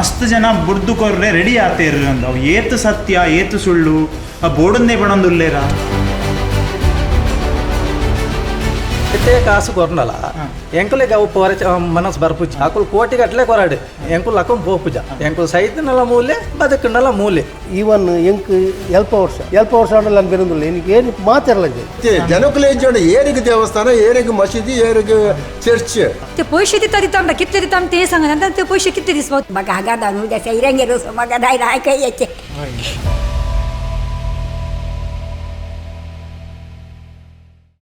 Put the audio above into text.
ಮಸ್ತ್ ಜನ ಬುಡ್ದು ಕೊರ್ರೆ ರೆಡಿ ಆತೇರ್ ಅಂದ್. ಅವು ಏತ್ ಸತ್ಯ ಏತ್ ಸುಳ್ಳು, ಆ ಬೋಡಂದೇ ಪಣೊಂದುಲ್ಲೇರ. ಇತ್ತೆ ಕಾಸು ಕೊರ್ನಲ ಎಂಕುಲೆಗ್ ಅವು ಪೋರೆ ಮನಸ್ ಬರ್ಪುಜಿ. ಅಕುಲು ಕೋಟಿ ಗಟ್ಲೆ ಕೊರಾಡು, ಎಂಕುಲು ಅಕುಲು ಪೋಪುಜ. ಎಂಕುಲು ಸೈತನಲ ಮೂಲೆ, ಬದುಕುನಲ ಮೂಲೆ. ಈವನ್ ಎಂಕ್ ಎಲ್ಪ ವರ್ಷ ಎಲ್ಪ ವರ್ಷ ಆಂಡಲ ನಾನು ಬೆರಂದುಲ್ಲ, എനിക്ക് ಏನು ಮಾತಿರಲ್ಲ. ಜನಕುಲು ಎಂಚ, ಏರಿಗೆ ದೇವಸ್ಥಾನ, ಏರಿಗೆ ಮಸೀದಿ, ಏರಿಗೆ ಚರ್ಚ್. ते पैशे दिता दिता म्हणटा कितले दिता आमी तें सांगना, ते पयशे कितले दिसपा. म्हाका हांगा धाडून त्या सैऱ्यांगेर वचून म्हाका दायरा आयकय येचे.